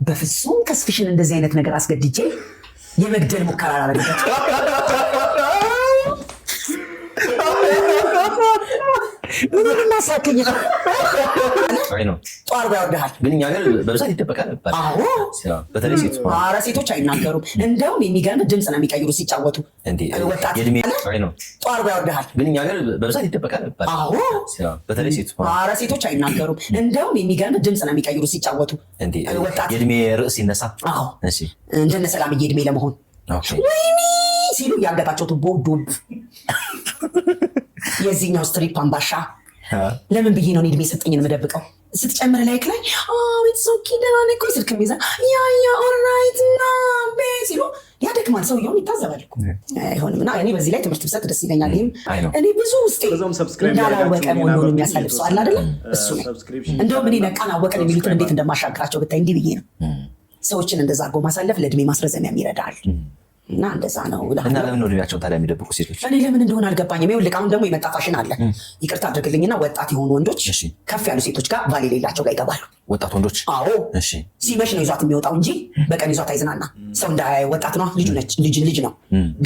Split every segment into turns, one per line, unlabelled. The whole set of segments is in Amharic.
በፍጹም ተስፍሽን እንደዚህ አይነት ነገር አስገድጄ የመግደል ሙከራ አላደረግበት። ምንም አሳከኝ። ጧርጎ ያወርድሃል።
ግን እኛ ሀገር በብዛት ይደበቃል።
አዎ፣
በተለይ ሴቶች።
ኧረ ሴቶች አይናገሩም። እንደውም የሚገርም ድምፅ ነው የሚቀይሩ ሲጫወቱ። ወጣት ጧርጎ ያወርድሃል።
ግን እኛ ሀገር በብዛት ይደበቃል።
አዎ፣
በተለይ ሴቶች።
ኧረ ሴቶች አይናገሩም። እንደውም የሚገርም ድምፅ ነው የሚቀይሩ ሲጫወቱ። ወጣት
የእድሜ ርዕስ ሲነሳ፣
አዎ፣ እንደነ ሰላምዬ እድሜ ለመሆን ወይኔ ሲሉ ያንገታቸው ቱቦ ዱብ፣ የዚህኛው strip አምባሻ። ለምን ብዬ ነው እድሜ የሰጠኝን የምደብቀው? ስትጨምር like ላይ it's okay፣ ደህና ነኝ እኮ፣ ስልክ ይዛ yeah yeah alright ና ሲሉ ያደክማል። ሰውየውም ይታዘባል እኮ፣ አይሆንም። እና እኔ በዚህ ላይ ትምህርት ብሰጥ ደስ ይለኛል። ይህም እኔ ብዙ ውስጤ እንዳላወቀ መሆኑን የሚያሳልፍ ሰው አለ አይደለ? እሱ ነው። እንደውም እኔ ነቃን አወቀን የሚሉትን እንዴት እንደማሻግራቸው ብታይ፣ እንዲህ ብዬ ነው። ሰዎችን እንደዛ አድርጎ ማሳለፍ ለእድሜ ማስረዘሚያም ይረዳል። እና እንደዛ ነው።
እና ለምን ነው እድሜያቸውን ታዲያ የሚደብቁ ሴቶች?
እኔ ለምን እንደሆነ አልገባኝም። ይኸውልህ አሁን ደግሞ የመጣ ፋሽን አለ። ይቅርታ አድርግልኝና ወጣት የሆኑ ወንዶች ከፍ ያሉ ሴቶች ጋር ባል የሌላቸው ጋር ይገባሉ።
ወጣት ወንዶች?
አዎ። ሲመሽ ነው ይዟት የሚወጣው እንጂ በቀን ይዟት አይዝናና። ሰው እንዳያየው፣ ወጣት ነው፣ ልጁ ነች፣ ልጅ ልጅ ነው።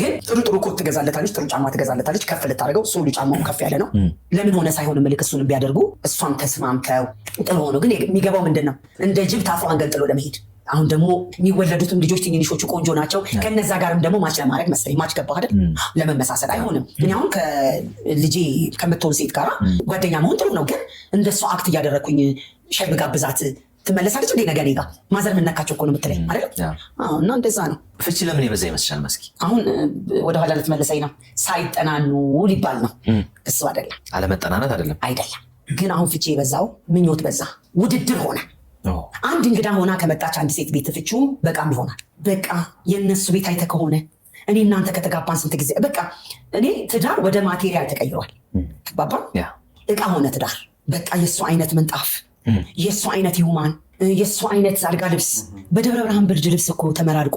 ግን ጥሩ ጥሩ ኮት ትገዛለታለች፣ ጥሩ ጫማ ትገዛለታለች። ከፍ ልታደርገው sole ኡ ጫማው ከፍ ያለ ነው። ለምን ሆነ ሳይሆን ምልክ እሱን ቢያደርጉ እሷም ተስማምተው ጥሩ ሆኖ፣ ግን የሚገባው ምንድን ነው፣ እንደ ጅብ ታፏን ገንጥሎ ለመሄድ። አሁን ደግሞ የሚወለዱትም ልጆች ትንንሾቹ ቆንጆ ናቸው። ከነዛ ጋርም ደግሞ match ለማድረግ መሰለኝ፣ match ገባህ አይደል? ለመመሳሰል አይሆንም። እኔ አሁን ከልጄ ከምትሆን ሴት ጋር ጓደኛ መሆን ጥሩ ነው፣ ግን እንደሷ act እያደረግኩኝ ሻይ ብጋብዛት ትመለሳለች እንዴ ነገ እኔ ጋር? Mother የምነካቸው እኮ ነው የምትለኝ አይደል? እና እንደዛ ነው።
ፍቺ ለምን የበዛ ይመስላል መስኪ?
አሁን ወደኋላ ልትመለሰኝ ነው። ሳይጠናኑ ሊባል ነው። እሱ አይደለም።
አለመጠናናት አይደለም።
አይደለም። ግን አሁን ፍቺ የበዛው ምኞት በዛ፣ ውድድር ሆነ። አንድ እንግዳ ሆና ከመጣች አንድ ሴት ቤት ፍቺውም በቃም ይሆናል። በቃ የእነሱ ቤት አይተህ ከሆነ፣ እኔ እናንተ ከተጋባን ስንት ጊዜ፣ በቃ እኔ ትዳር ወደ material ተቀይሯል። ባባ እቃ ሆነ ትዳር። በቃ የእሱ አይነት ምንጣፍ፣ የእሱ አይነት human፣ የእሱ አይነት አልጋ ልብስ፣ በደብረ ብርሃን ብርድ ልብስ እኮ ተመራርቆ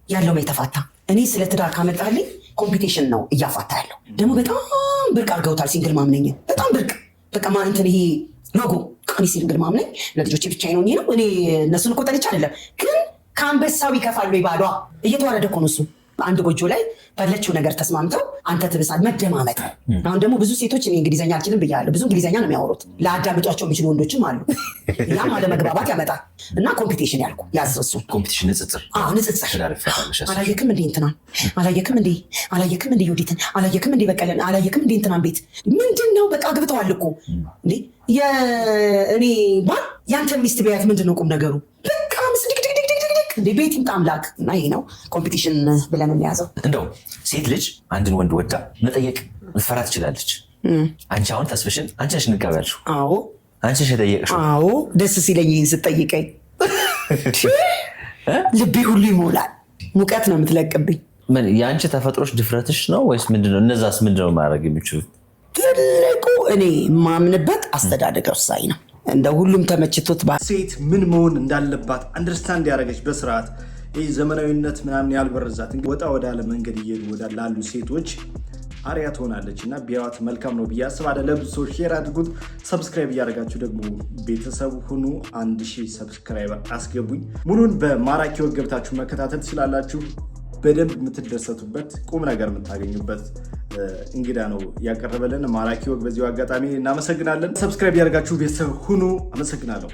ያለው የተፋታ። እኔ ስለ ትዳር ካመጣልኝ competition ነው እያፋታ ያለው። ደግሞ በጣም ብርቅ አድርገውታል። Single mom ነኝ፣ በጣም ብርቅ፣ በቃ እንትን ይሄ ሎጎ፣ እኔ single mom ነኝ፣ ለልጆቼ ብቻዬን ሆኜ ነው። እኔ እነሱን እኮ ጠልቼ አይደለም፣ ግን ከአንበሳው ይከፋል ወይ ባሏ እየተዋረደ እኮ ነው እሱ። አንድ ጎጆ ላይ ባለችው ነገር ተስማምተው አንተ ትብሳል፣ መደማመጥ። አሁን ደግሞ ብዙ ሴቶች፣ እኔ እንግሊዝኛ አልችልም ብያለሁ፣ ብዙ እንግሊዝኛ ነው የሚያወሩት። ለአዳምጧቸው የሚችሉ ወንዶችም አሉ። ያም አለመግባባት ያመጣል። እና competition ያልኩ ያዝ እሱ።
Competition፣ ንጽጽር።
አዎ፣ ንጽጽር። አላየክም እንዴ እንትናን፣ አላየክም እንዴ፣ አላየክም እንዴ ዮዲትን፣ አላየክም እንዴ በቀለን፣ አላየክም እንዴ እንትናን ቤት ምንድን ነው? በቃ አግብተዋል እኮ እንዴ። የእኔ ባል ያንተ ሚስት ቢያት ምንድን ነው ቁም ነገሩ? በቃ ምስ ድግድግድግድግ እንዴ፣ ቤት ይምጣ አምላክ። እና ይሄ ነው competition ብለን የሚያዘው።
እንደው ሴት ልጅ አንድን ወንድ ወዳ መጠየቅ ልትፈራ ትችላለች። አንቺ አሁን ተስፍሽን አንቺ ነሽ እንጋባ ያልሽው።
አዎ።
አንቺ ነሽ የጠየቅሽው።
አዎ፣ ደስ ሲለኝ ይህን ስጠይቀኝ ልቤ ሁሉ ይሞላል። ሙቀት ነው የምትለቅብኝ።
ምን የአንቺ ተፈጥሮች ድፍረትሽ ነው ወይስ ምንድነው? እነዛስ ምንድነው ማድረግ የሚችሉት?
ትልቁ እኔ የማምንበት አስተዳደግ ወሳኝ ነው። እንደ ሁሉም ተመችቶት
ሴት ምን መሆን እንዳለባት understand ያደረገች፣ በስርዓት ይህ ዘመናዊነት ምናምን ያልበረዛት፣ ወጣ ወዳለ መንገድ እየሄዱ ላሉ ሴቶች አርያ ትሆናለች እና ቢያዋት መልካም ነው ብዬ አስባለሁ። ለብዙ ሰው share አድርጉት። Subscribe እያደረጋችሁ ደግሞ ቤተሰብ ሁኑ። 1000 subscriber አስገቡኝ። ሙሉን በማራኪ ወግ ገብታችሁ መከታተል ትችላላችሁ። በደንብ የምትደሰቱበት፣ ቁም ነገር የምታገኙበት እንግዳ ነው ያቀረበልን ማራኪ ወግ። በዚሁ አጋጣሚ እናመሰግናለን። Subscribe ያደርጋችሁ ቤተሰብ ሁኑ። አመሰግናለሁ።